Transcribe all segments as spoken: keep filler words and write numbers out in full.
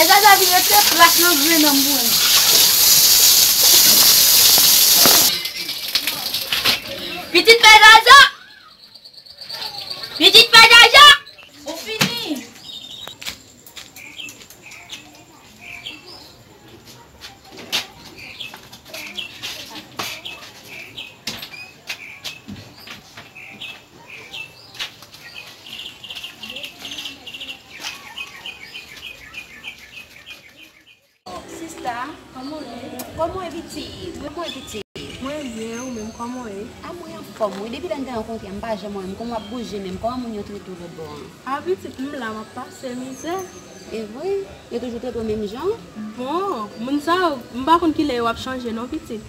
Jaja vin rete plas nan grenn nan mwen. Pitit pè Jaja! Pitit pè Jaja! Ou fini! Sista, kòman w ye? Kòman w ye, pitit? Kòman w ye, pitit? Mwen byen, ou menm, kòman w ye? A, mwen anfòm, wi. Depi lè n te rankontre a, m pa janm wè w menm. Kòman w ap bouje menm? Kòman moun yo trete w lòt bò an? A, pitit, m la, m ap pase mizè. E vre? Yo toujou trete w menm jan? Bon, moun sa yo, m pa konn kilè yo ap chanje non, pitit.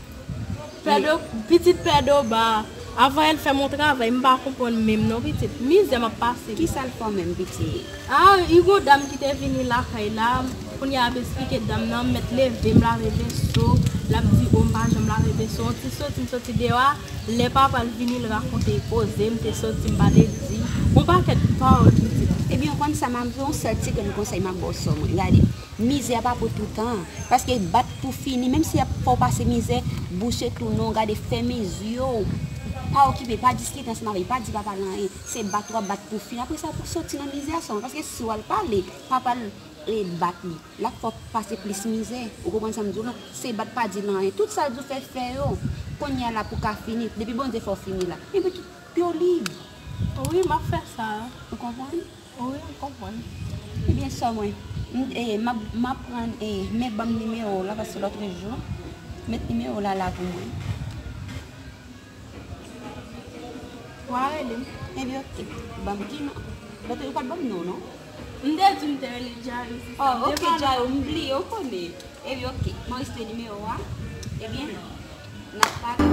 Pèdo, pitit Pèdo ba. Avan yè l fè m yon travay, m pa konprann menm non, pitit. Mizè m ap pase. Kisa l fè w menm, pitit? A, li gon dam ki te vini lakay la, kounye a ap esplike dam nan, m mèt leve, m lave veso, l ap di, o, m pa janm lave veso, yon ti soti, m soti deyò a, lè papa l vini, l rakonte, koze, m te soti, m pa te di, yon pakèt pawòl, pitit. Ebyen, ou konn sa, m ap di w yon sèl ti grenn konsèy, m ap ba w sè mwen, gade. Mizè a pa pou toutan. Paske bat pou fini, menm si y ap fè w pase mizè, bouche tou non, gade, fèmen zye w. Pa okipe, pa diskite ansanm avè l, pa di papa l anyen. Se bat w ap bat pou fini. Apre sa, pou soti nan mizè a sèlman. Paske si w al pale, papa l, e, bat li. L ap fè w pase plis mizè. Ou konprann sa m di w la? Se bat, pa di l anyen. Tout sa l di w fè, fè yo. Kounye a la pou w ka fini. Depi Bondye fè w fini la. Ebyen, tou, pi w lib. Wi, m ap fè sa. Ou konprann? Wi, m konprann. Ebyen, sè mwen, m, e, m ap, m ap pran, e, men ban m nimewo w la, paske lòtrejou, met nimewo w la la pou mwen. W a rele m. Ebyen, oke. Ban m ki non? Lòtrejou, ou pa t ban m non, non? M te di w m te rele Djayou, sista. Oh, oke, Djayou, m bliye, w konnen. Ebyen, oke. M anrejistre nimewo a. Ebyen, n ap pale.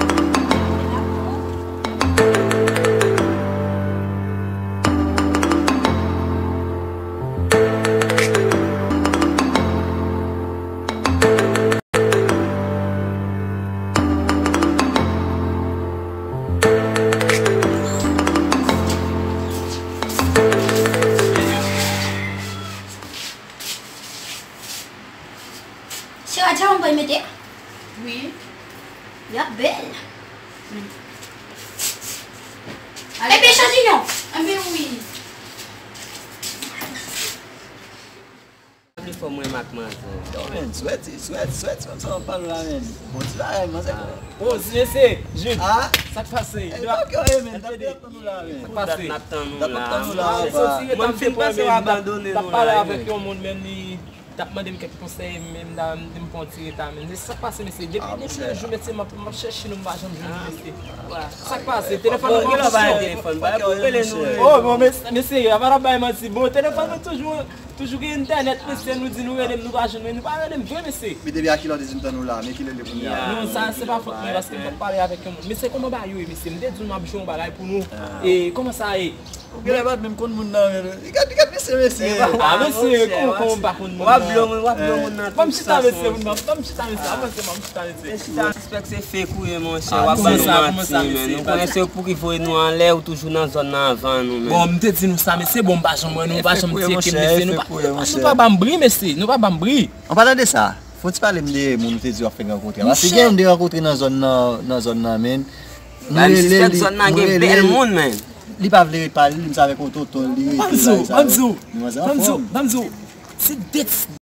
Se radya w mwen mete? Wi. Y ap bèl. Ebyen, chanjinyon. Ebyen, wi. Pli fò mwen mak manzè. Yo, men, swèt, swèt, swèt, swèt, sa w ap pale la, men. Bon, ti bagay, manzè. O, mesye, Jude, sa k pase? Ey, pa kè, men, n ap tann ou la, men. Sa k pase? N ap tann ou la. Mwen, m fin panse w abandone nou la, wi. T ap pale avèk yon moun, men li t ap mande m kèk konsèy, men m ta, m di m pran ti reta, men. Se sa k pase, mesye. Depi, depi yon jou, mesye, m ap, m ap chèche nou, m pa janm jwenn nou, mesye. Sa k pase? Telefòn nou pa fonksyone. O, bon, mes-, mesye, a pa t ap bay manti. Bon, telefòn nou toujou, toujou gen entènèt, mesye, nou di nou rele m, nou pa jwenn, men nou pa rele m vre, mesye. Men depi a kilè w te di m tann ou la, men kilè l ye kounye a? Non, sa, se pa fòt mwen, paske m t ap pale avèk yon moun. Mesye, kòman bagay yo ye, mesye? M te di w m ap jwe yon bagay pou nou. E, kòman sa ye? Ou genlè pa t menm konn moun nan, men li gad, li gad mesye, mesye. A, mesye, kòman, kòman m pa konn moun nan? W ap blo moun, w ap blo moun nan tout sans, mesye. Ban m chita, mesye, ban m chita, mesye, avanse, ban m chita, mesye. Mesye, sa sispèk se fake ou ye, monchè, w ap ban nou manti, men. Nou konnen se ou ki voye nou anlè, ou toujou nan zòn nan anvan nou, men. Bon, m te di nou sa, mesye, bon, m pa janm wè nou, nou pa janm tcheke m, mesye, nou pa, nou pa ban m bri, mesye, nou pa ban m bri. An palan de sa, fè yon ti pale m de moun ou te di w ap fèk rankontre a. Paske gen youn m te rankontre nan zòn nan, nan zòn nan, men. Mwen rele li, mwen rele li. Li pa vle ret pale, li di avèk yon tonton li rete la, sa yo. Ban m di w, ban m di w, ban m di w, se de,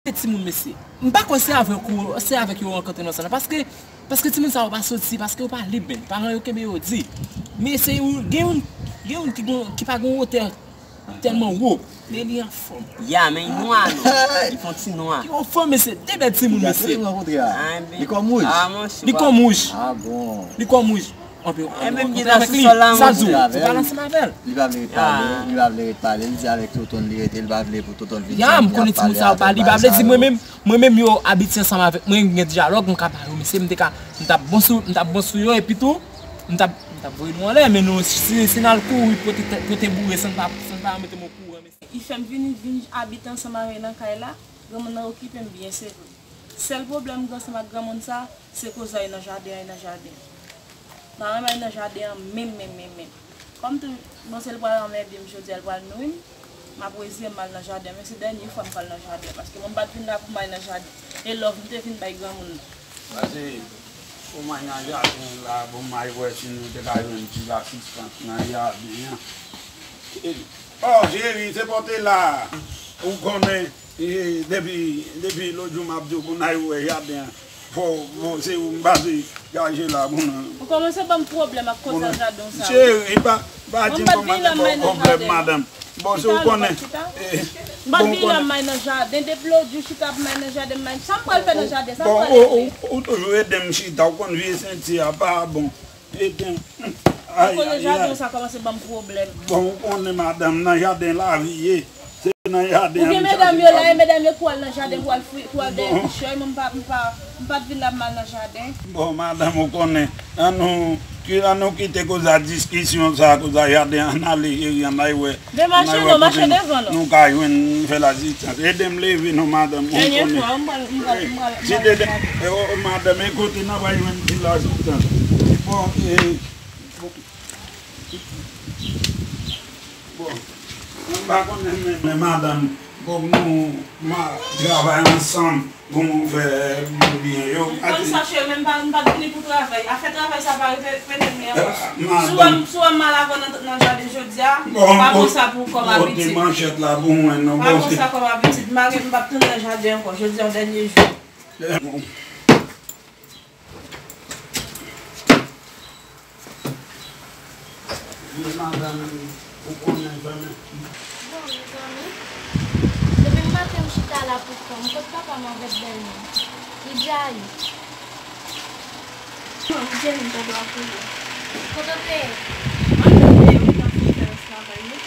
de timoun, mesye. M pa kwè se avèk ou, se avèk yo rankontre nan sa la. Paske, paske timoun sa yo pa soti, paske yo pa lib, men. Paran yo kenbe yo di. Men se yo, gen youn, gen youn ki gon, ki pa gon wotè tèlman wo, men li anfòm. Ya, men li nwa, non? Li fè yon ti nwa. Li anfòm, mesye. De bèl timoun, mesye. Li kòm wouj. Li kòm wouj. Li kòm wouj. Anpi, anpi rankontre avèk li. Sa di w, ou pale ansanm avè l. Li pa vle ret pale, li pa vle ret pale. Li di avèk tonton li rete, li pa vle pou tonton vin. Ya, m konnen timoun sa yo pa, li pa vle di mwen menm, mwen menm yo abitye ansanm avèk mwen, gen dyalòg, m ka ba yo, mesye, m te ka, m t ap bon sou, m t ap bon sou yo, epi tou, m t ap, m t ap voye nou anlè, men nou, si, si n al kouri pote tèt, pote boure san n pa, san n pa mete m okouran, mesye. Li fè m vini, vin abite ansanm avè l nan kay la, granmoun nan okipe m byen, se vre. Sèl pwoblèm m gen ansanm ak granmoun sa, se koze a nan jaden an, nan jaden. M pa renmen al nan jaden an menm, menm, menm, menm. Kòm tou, bon, se l pral anmède m jodi a, l pral nouri m. M ap reziye m al nan jaden, men se dènye fwa m pral nan jaden, paske mwen m pa t vin la pou m al nan jaden. E love m te vin bay granmoun nan. Pase, pou m al nan jaden la, pou m al wè si nou te ka jwenn ti lasistans nan jaden an. E, oh, cheri, se pote la. Ou konnen, e, depi, depi lòt jou m ap di w pou n al wè jaden an. Fò, fò, se ou m pase chache la pou nou. Ou kòmanse ban m pwoblèm ak koze jaden sa. Cheri, pa, pa di m kòmanse ba w pwoblèm, madanm. Bon, se ou konnen. M pa t vin la m al nan jaden, depi lòt jou chita pou m al nan jaden, m al. Sa m pral fè nan jaden, sa m pral regle. Ou, ou, ou toujou ede m chita, ou konn vye senti a pa bon. Ede m. Ay, ay, ay. Koze jaden sa kòmanse ban m pwoblèm. Bon, ou konnen madanm, nan jaden lavi ye. Se nan jaden an. Ou gen medam yo la, e medam yo pou al nan jaden, pou al fwi, pou al dèyè kichòy, mwen m pa, m pa, m pa t vin la m al nan jaden. Bon, madanm, ou konnen. An nou, ki, an nou kite koze a diskisyon sa, koze a jaden, ann ale, cheri, ann al wè. Men mache non, mache devan non. Nou ka jwenn fè lasistans. Ede m leve non, madanm, ou konnen. Dènye fwa, m pral, m pral, m pral, m pral. Ti dede, e, o, o, madanm, e kote n ap jwenn ti lasistans. Bon, e, bon. Bon, mwen pa konnen men, men madanm, fòk nou ma, travay ansanm pou nou fè byen yo. M konn sa, cheri, men m pa, m pa t vini pou travay. Afè travay sa pa rete, rete m, men. Si w wè m, si w wè m mal avè w nan, nan jaden jodi a, pa pran sa pou kòm abitid. Manchèt la pou mwen, non. Pa pran sa kòm abitid. M pa, m p ap tounen nan jaden ankò. Jodi a, yon dènye jou. Men madanm, ou konnen vrèman. Bon, mezanmi, depi maten m chita la pou kò m, kot papa m avèk bèlmè m? Li dja ale. Non, li dja ale, m ta dwe ap rele. Kote w te ye? M al nan dèyè wi, m ap fin fè rès travay wi.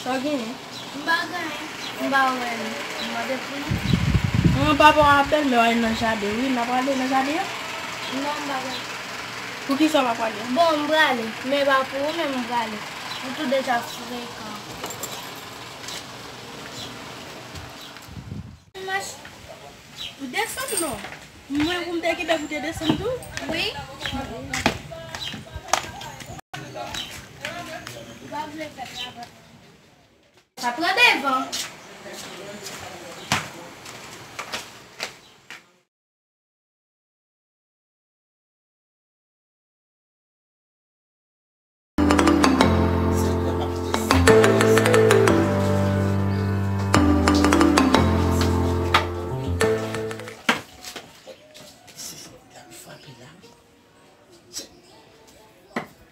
Sa w genyen? M pa gen anyen. M pa wè li. M mande pou li. An, papa w ak bèlmè w al nan jaden wi. N a prale nan jaden an? Non, m pa prale. Poukisa w pa prale? Bon, m prale. Men pa pou ou menm m prale. Ou tou deja frekan. Ou desann non. Mwen pou m te kite pou te desann tou? Wi. Ou pa vle fè travay. Sa pran devan.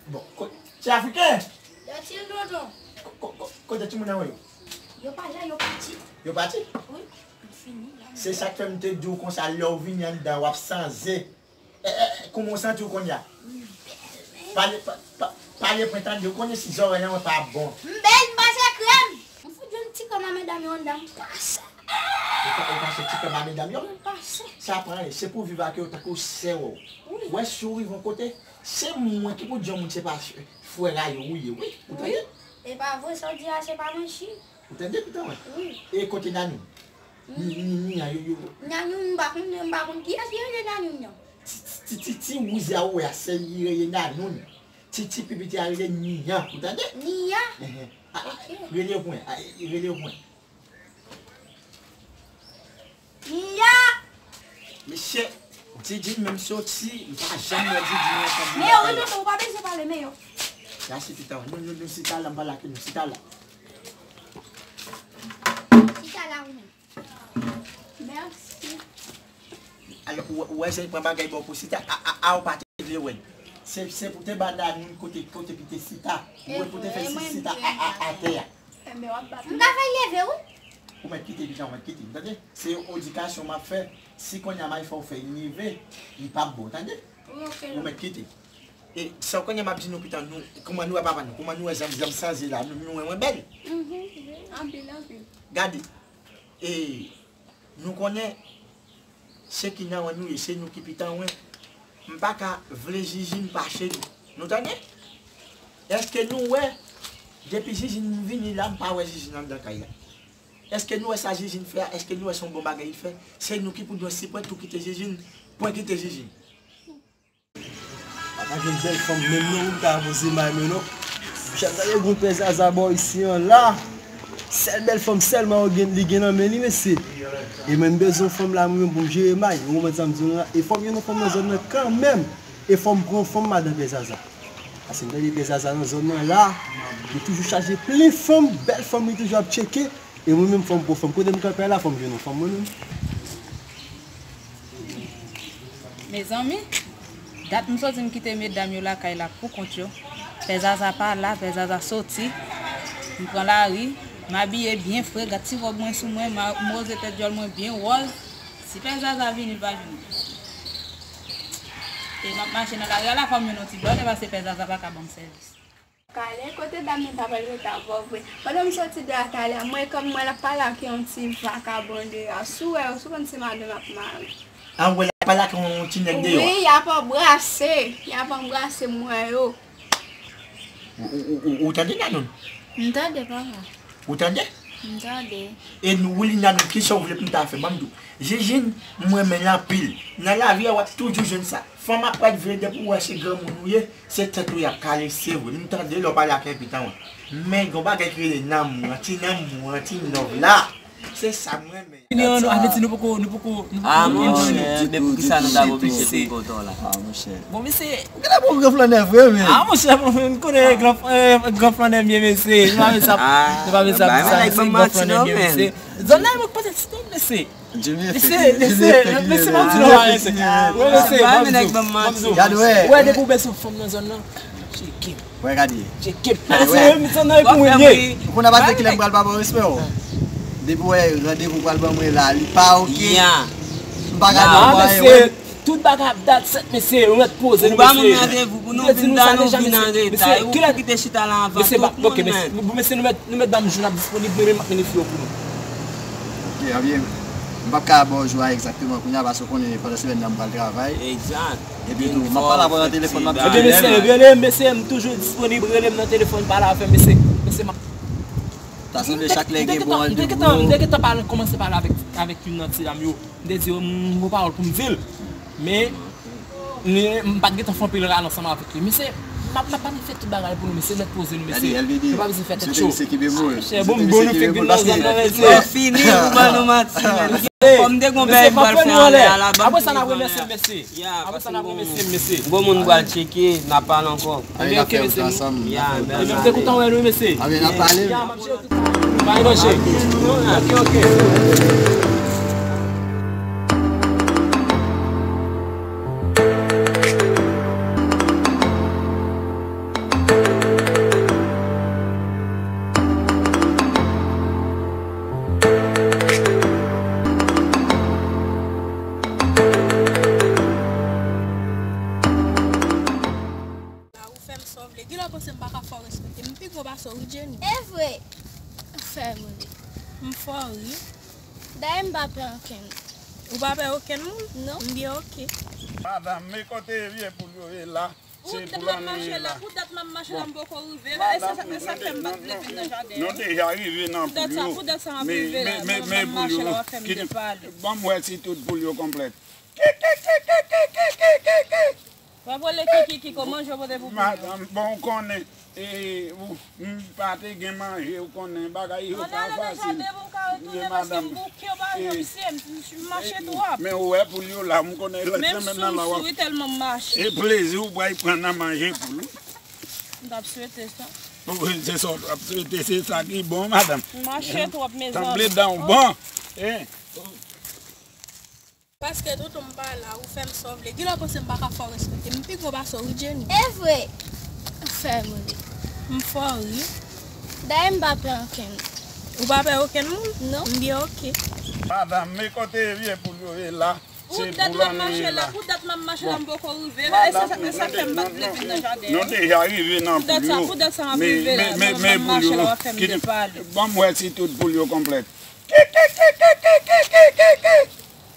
Bon, ko-, ti Afriken! Yo chill tonton. Ko-, ko-, ko-, kote timoun nan yo? Yo pa la, yo pati. Yo pati? Wi, m fini la. Se sa k fè m te di w konsa, lè w vini anndan, w ap sanze. E, e, e, kouman w santi w kounye a? M bèl, men. Pale, pa, pa, pale pwen tande, w konnen si zòrèy an mwen pa bon. M bèl, m pase krèm. M fout jwenn ti kòm a medam yo anndan, m pase. Ou pa, ou pase ti kòm a medam yo? M pase. Sa pa anyen, se pou viv ak yo tankou sè w. Wi. Wè, si w rive yon kote, se mwen ki pou di yon moun se pa frè a yo ou ye, wi. Ou tande? Wi. E pa vre, sa w di a, se pa manchi. Ou tande, pitit mwen? Wi. E kote Nanoun? Ni, ni, ni, a, yo, yo. Nanoun, m pa konn, m pa konn kiyès ki rele Nanoun nan. Ti, ti, ti, ti, ti wouze a ou wè a, se li rele Nanoun. Ti, ti pi piti a rele Niyan, ou tande? Niyan? Enhen. A, a, ok. Rele pou mwen, a, rele pou mwen. Niyan! Mesye, Didine menm soti, m pa janm wè Didine nan tan. Men yo, wi, tonton, ou pa bezwen pale, men yo. Rasi pita, nou, nou, nou, sita la, m pale ak nou, sita la. Sita la, ou menm. Mèsi. Alò, ou, ou wè, se pran bagay ba w pou sita, a, a, a, ou pa te vle wè. Se, se pou te ba Nanoun kote, kote pou te sita. Ou wè pou te fè si, sita a, a, atè a. Enben, w ap bat mwen. M ta fè l leve, wi. Ou mèt kite, pitit, ou mèt kite, tande? Se yon edikasyon m ap fè. Si kounye a m al fè w fè l leve, li p ap bon, tande? Wi, ok. Ou mèt kite. E sa kounye a m ap di nou, pitit, nou, kouman nou wè papa nou, kouman nou wè zanmi, zanmi sanze la, nou, nou wè mwen bèl? Mhm, wi, anpil, anpil. Gade, e, nou konnen se ki nan wen nou ye, se nou ki pi tan wen. M pa ka vle Jijin pa cheri. Nou tande? Èske nou wè, depi Jijin vini la, m pa wè Jijin anndan kay la? Èske nou wè sa Jijin fè a? Èske nou wè se yon bon bagay li fè? Se nou ki pou dwe sipòte ou kite Jijin, pwen kite Jijin. Pa gen bèl fanm menm non, pou m ta poze may mwen non. Chèf, gade gwo pè Zaza bò isi an la. Sèl bèl fanm sèlman yo gen, li gen nan men li, mesye. E mwen, m bezwen yon fanm la, mwen menm, pou m jere may. Ou konprann sa m di w la? E fò m jwenn yon fanm nan zòn nan kanmenm. E fò m pran yon fanm madan pè Zaza. Paske m tande pè Zaza nan zòn nan la, li toujou chache plen fanm, bèl fanm li toujou ap tcheke. E mwen menm, fò m pran fanm. Kote m kanpe a la, fò m jwenn yon fanm mwen menm. Mezanmi, dat m soti m kite medam yo lakay la pou kont yo. Pè Zaza pa la, pè Zaza soti. M pran lari, m abiye byen fre, gad ti wòb mwen sou mwen, m a-, m woze tèt djòl mwen byen wòz. Si pè Zaza vini, l pa vini. E m ap mache nan lari a la, fò m jwenn yon ti blòdè, paske pè Zaza pa ka ban m sèvis. Kale, kote dam nan ta pral rete avè w vre? Pandan m soti de a talè a, m wè kòm m wè l ap pale ak yon ti vakabon deyò. Si w wè yo, si w konn se madanm ak mari. A, w wè l ap pale ak yon ti nèg deyò a? Wi, y ap anbrase. Y ap anbrase, m wè yo. Ou, ou, ou, ou tande, Nanou? M tande, papa. Ou tande? M tande. E nou, Wilina, nou, kisa w vle pou m ta fè? Ban m di w. Jijin, m renmen l anpil. Nan lavi a, w ap toujou jwenn sa. Fanm ap pral vle depi w wè se granmoun ou ye, se tèt ou y ap kalese vre. M tande lè w pale ak enpitan w. Men gen yon bagay ki rele nanmou an, ti nanmou an, ti love la. Se sa m renmen. Vini an, nou, avèti nou poko, nou poko, nou poko enjoy nou. Ah, monchè, men poukisa nou ta oblije vin kontan la? Ah, monchè. Bon, mesye. Ou genlè bon gran flannè vre, men. Ah, monchè, m konnen gran, eh, gran flannè m ye, mesye. Nou pa bezwen sa, nou pa bezwen sa, sa, mesye, gran flannè m ye, mesye. Zòn nan, mwen pote ti tèt, mesye. Mesye, mesye, mesye, m ap di nou, mesye. Wi, mesye, m ap di nou. Gad, wè. Wè, depi w bezwen fanm nan zòn nan, tcheke m. Wè, gade. Tcheke m. Mesye, m zòn nan, e pou mwen l ye. Ou konn a pati kilè m pral pa ba w respè w? Depi w wè randevou pral ban mwen la, li pa oke. M pa ka nan ba yo. Tout bagay ap dat sèt, mesye, nou mèt poze nou, mesye. Ou ba moun randevou pou nou vin la, nou vin an reta. E ou ki te chita la anvan tout moun menm. Mesye, nou mèt, nou mèt ban m jou n ap disponib, mwen menm m ap mennen fi yo pou nou. Ok, ebyen, m p ap ka ba w jou a egzakteman kounye a, paske w konnen pandan semèn nan m pral travay. Egzak. Epi tou, m ap pale avè w nan telefòn, m ap di w. Ebyen, mesye, rele m, mesye, m toujou disponib, rele m nan telefòn, pale avè m, mesye. Mesye, m ap... Ta sanble chak lè gen bon randevou. M te gentan, m te gentan pale, kòmanse pale avèk, avèk youn nan ti dam yo. M te di yo, m gon pawòl pou m di l. Men, m pa t gentan fè anpil rale ansanm avèk li. Mesye, m ap, m ap planifiye tout bagay pou nou, mesye, mèt poze nou, mesye. Nou pa bezwen fè tèt cho. Mesye, bon, bon, nou fèk vin nan zòn nan, mesye. Lè fini, ou ban nou manti, men. Kòm te gon bèy m pral fè anlè a la, ban m fini anlè a. Apre sa, n ap remèsye l, mesye. Ya, apre sa, n ap remèsye l, mesye. Bon moun pral tcheke, n ap pale ankò. Ebyen, ok, mesye. Ya, ebyen, m te kontan wè nou, mesye. Ebyen, n ap pale. Ya, m ap jere tout sa. Bay danje. Ok, ok. La, ou fè m sa w vle. Genlè w panse m pa ka fè w respekte m. M pi gwo pase w, wi, Jenny. E vre. Ou fè m ri. M fè w ri. Dayè m pa pè okenn. Ou pa pè okenn moun? Non. M byen oke. Madanm, men kote vye poul yo ye la. Se pou la nou ye la. Pou dat m ap mache la, m poko rive la. E sa, e sa k fè m pa t vle vin nan jaden an. Nou deja rive nan poul yo. Pou dat sa, pou dat sa m ap rive la. Men, men, men poul yo, ban m wè si tout poul yo konplèt. W ap rele Kiki, Kiki, kòman je pote pou poul yo? Madanm, bon, ou konnen, e, ou, m pa te gen manje, ou konnen, bagay yo pa fasil. Ann ale nan jaden pou m ka retounen, paske m bouke, ou pa wè, mesye, m, m mache twòp. Men ou wè poul yo la, m konnen lòt semèn nan la w ap. Men m souse wi, tèlman m mache. E plezi ou pral pran nan manje poul ou. M t ap swete sa. Wi, se sa w t ap swete, se sa ki bon, madanm. M mache twòp, mezanmi. Sanble dan w bon. Paske tonton m pa la, ou fè m sa w vle. Genlè w panse m pa ka fè w respekte m. M pi gwo pase w, wi, Jenny. E vre. Ou fè m ri. M fè w ri. Dayè m pa pè okenn. Ou pa pè okenn moun? Non. M byen oke. Madanm, men kote vye poul yo ye la. Pou dat m ap mache la, pou dat m ap mache la, m poko rive la. E sa, e sa k fè m pa t vle vin nan jaden an. Nou deja rive nan poul yo. Pou dat sa, pou dat sa m ap rive la. Men, men, men poul yo, ban m wè si tout poul yo konplèt.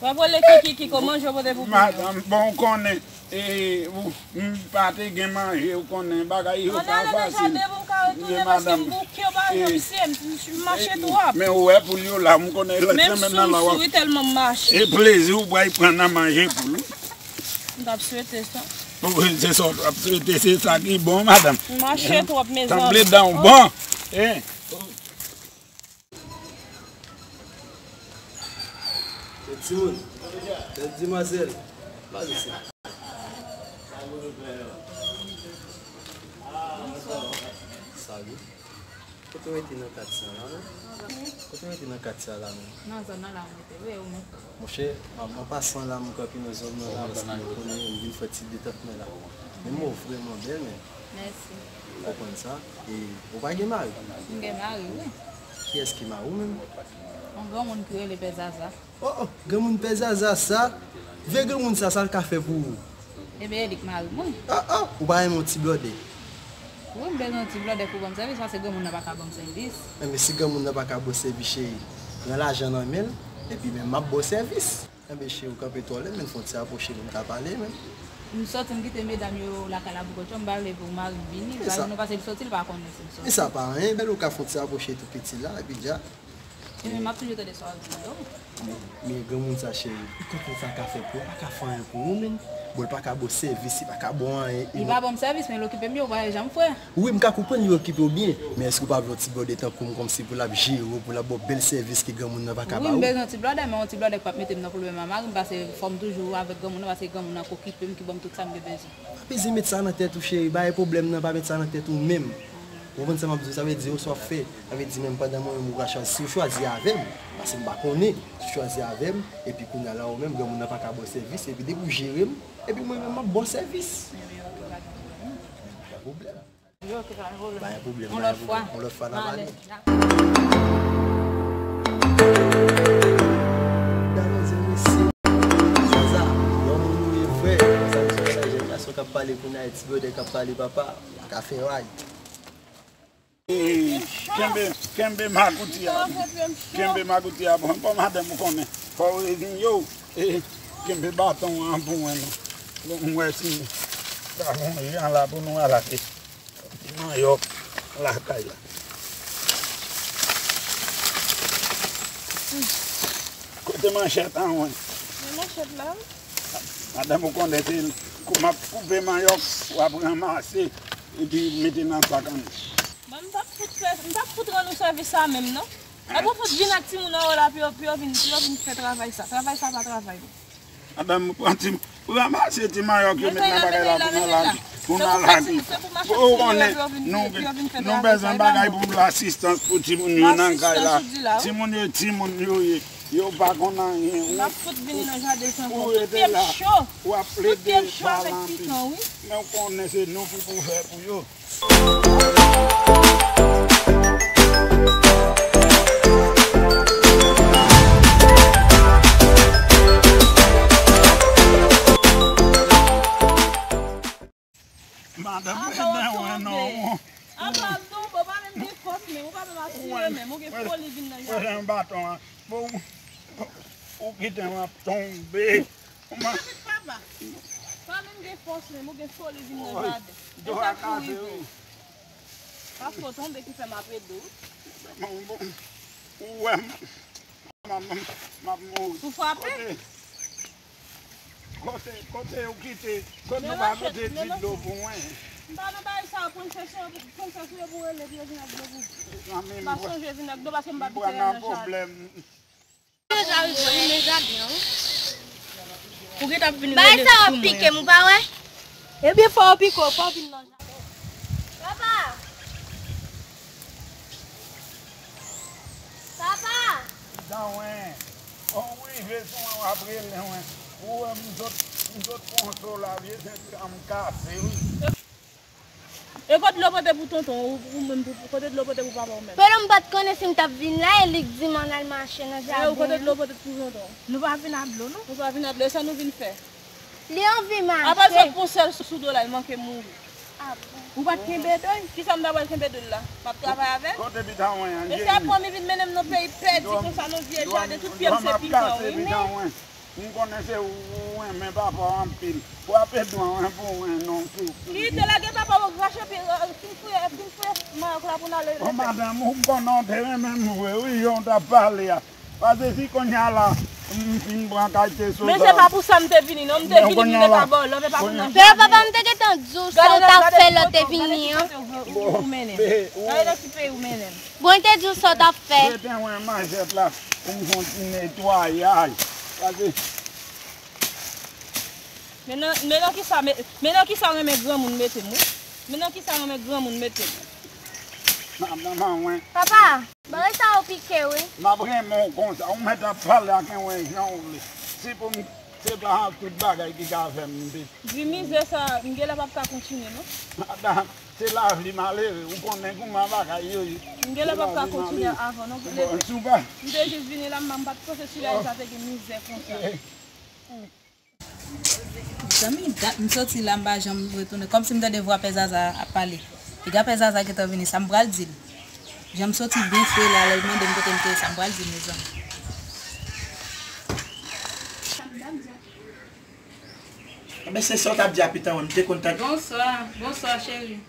W ap rele Kiki, Kiki, kòman je pote pou poul yo? Madanm, bon, ou konnen, e, ou, m pa te gen manje, ou konnen, bagay yo pa fasil. Ann ale nan jaden pou m ka retounen, paske m bouke, ou pa wè, mesye, m, m mache twòp. Men ou wè poul yo la, m konnen lòt semèn nan la w ap. Men m souse wi, tèlman m mache. E plezi ou pral pran nan manje poul ou. M t ap swete sa. Wi, se sa w t ap swete, se sa ki bon, madanm. M mache twòp, mezanmi. Sanble dan w bon. Hein? Bèl timoun. Bèl dimwazèl. Pa vin isit. Salut. Kote w rete nan katye a la menm? Kote w rete nan katye a la menm? Nan zòn nan la m rete, wi, e ou menm? Monchè, an, an pasan la, m kanpe nan zòn nan la, paske m konnen m vin fè ti detant mwen la. Men m wè w vrèman bèl, men. Mèsi. Ou konprann sa? E ou pa gen mari? M gen mari, wi. Kiyès ki mari w menm? Yon granmoun ki rele Pè Zaza. Oh, oh, granmoun Pè Zaza sa, vye granmoun sa, sa l ka fè pou ou? Ebyen, e li k mari mwen. Oh, oh, ou pa renmen yon ti blòdè? Wi, m bezwen yon ti blòdè pou ban m sèvis, paske granmoun nan pa ka ban m sèvis. Enben, si granmoun nan pa ka ba w sèvis, cheri, pran lajan nan men l, epi men m ap ba w sèvis. Enben, cheri, ou kanpe twò lè, men fè yon ti apwoche, men m ka pale, men. M sòti, m kite medam yo lakay la pou kont yo, m pa vle pou mari m vini, mari m nan, paske l sòti, l pa konnen si m sòti. Men sa pa anyen, bèl ou ka fè yon ti apwoche tou piti la, epi dja. Ebyen, m ap toujou tande sa w ap di yo. Men, men granmoun sa, cheri, ki konprann sa l ka fè pou ou, pa ka fè anyen pou ou, menm. Bon, li pa ka ba w sèvis, li pa ka ba w anyen. Li pa ban m sèvis, men l okipe m, yo, w pa janm frè. Wi, m ka konprann li okipe w byen, men èske w pa vle yon ti blòdè tankou m, kòmsi pou l ap jere w, pou l ap ba w bèl sèvis ke granmoun nan pa ka ba ou? Wi, m bezwen yon ti blòdè, men yon ti blòdè k p ap mete m nan pwoblèm a mari m, paske fò m toujou avèk granmoun nan, paske granmoun nan k okipe m, ki ban m tout sa m gen bezwen. Pa bezwen met sa nan tèt ou, cheri. Bay pwoblèm nan, pa met sa nan tèt ou menm. Ou konprann sa m ap di w? Sa vle di, oswa w fè, sa vle di, menm pandan mwen menm ou ka chwazi. Si w chwazi avè m, paske m pa konnen, si w chwazi avè m, epi kounye a la, ou menm, granmoun nan pa ka ba w sèvis, epi depi w jere m, epi mwen menm, m ap ba w sèvis. Pa gen pwoblèm. Pa gen pwoblèm, pa gen pwoblèm. Yon lòt fwa n a pale. Medam, mesye, Zaza, yon moun ou ye, frè. Sa, mesye, sa, jèn gason k ap pale kounye a, ti blòdè k ap pale, papa, pa ka fè vag. Kenbe, kenbe magouti a. Kenbe magouti a, bon, bon, madanm, ou konnen. Fò w reziye w. Kenbe baton an pou mwen, non. Bon, m wè si ta gon jan la pou nou al achte ti manyòk lakay la. Kote manchèt an, mwen? Men manchèt la. Madanm, ou konnen se kou m ap koupe manyòk, w ap ranmase, epi mete nan sak an. Bon, m p ap fout fè, m p ap fout rann ou sèvis sa menm, non. Epi w fout vin ak timoun anwo la pou yo, pou yo vin, pou yo vin fè travay sa. Travay sa pa travay, non. Madanm, pran ti, ranmase ti manyòk yo met nan bagay la pou n al achte, pou n al achte. Ou konnen, nou, nou bezwen bagay pou asistans pou timoun yo nan kay la. Timoun yo, timoun yo ye. Yo pa konn anyen. M ap fout vini nan jaden san kòb. Tout pye m cho. Tout pye m cho avèk pikan, wi. Men w konnen se nou ki pou fè pou yo. Madanm, apa w tonbe? Apa w tonbe? Ou pa menm gen fòs menm, ou pa menm asire menm, ou gen foli vin nan jaden. Wè baton an. Bon, ou kite m ap tonbe. Kòman? Papa, pa menm gen fòs menm, ou gen foli vin nan jaden. E sa k pou rive. Paske w tonbe ki fè m ap ede w. Bon, bon. Ou wè m. M ap, m ap, m ap mouri. Ou frape? Kote, kote, kote ou kite, kote nou pa mete ti dlo pou mwen? M pa nan bagay sa yo, pran chèche yo, pran chèche yo pou rele, pou yo vin ak dlo pou. Mezanmi, m pa sonje vin ak dlo paske m pa abitye nan jaden. Deja rive, wi, men jaden an, wi. Ou gentan ap vin rele pou mwen. Bagay sa yo ap pike m, ou pa wè? Ebyen, fò yo pike w, fò w vin nan jaden. Papa! Papa! Dawen! O, ou rive sou mwen, w ap rele mwen. Ou wè m sot, m sot pran so la, vye senti a m kase, wi. E kote dlo pote pou tonton, ou, ou menm, pou, kote dlo pote pou papa w menm? Polo m pa t konnen si m t ap vin la, e li k di m ann al mache nan jaden an. E ou kote dlo pote pou tonton? Nou pa vin ak dlo, non. Nou pa vin ak dlo, e sa nou vin fè? Li anvi mache. Apa l sot pou sèl sou do la, li manke mouri. Ah bon? Ou pa t kenbe do l? Kisa m ta pral kenbe do l la? M ap travay avè l? Kote pita mwen an, Jeremi? E se aprann li vin mennen m nan peyi pèdi konsa, nan vye jaden, tout pye m se pikan, wi. M konnen se ou, ou renmen papa w anpil. Frape dlo an pou mwen non, souple. Kite, lage papa w rache pye, fin fouye, fin fouye mayòk la pou n ale. O madanm, ou konnen w te renmen m vre, wi, jan w t ap pale a. Paske si kounye a la, M fin pran kay te sou. Men se pa pou sa m te vini, non. M te vini pou m te ka ba w love, e pa pou manje. Men papa, m te gentan di w sa w t ap fè lè w te vini an. Gade nan ti foto ou mennen m. Gade nan ti peyi ou mennen m. Bon, m te di w sa w t ap fè. Rete wè manjèt la pou m fè yon ti netwayaj. Gade. Men nan, men nan kisa, men, men nan kisa w renmen granmoun mete m, wi? Men nan kisa w renmen granmoun mete m? Manman mwen. Papa, bagay sa yo pike, wi. M ap renmen w konsa. Ou mèt ap pale ak mwen jan w vle. Si pou m, se pa tout bagay ki ka fè m te. Di mizè sa, m genlè p ap ka kontinye, non. Madanm, se lavi malere. Ou konnen kouman bagay yo ye. M genlè p ap ka kontinye avè w, non. Bon, si w pa. M te jis vini la, m pa t panse sila sa te gen mizè konsa. Zanmi, dat m soti la, m pa janm retounen. Kòmsi m tande vwa Pè Zaza ap pale. Piga Pè Zaza gentan vini, sa m pral di l? Jan m soti byen fre la, lè l mande m kote m te ye, sa m pral di l, mezanmi? Enben, se sa w t ap di a, pitan, m te konn tande. Bonswa, bonswa, cheri.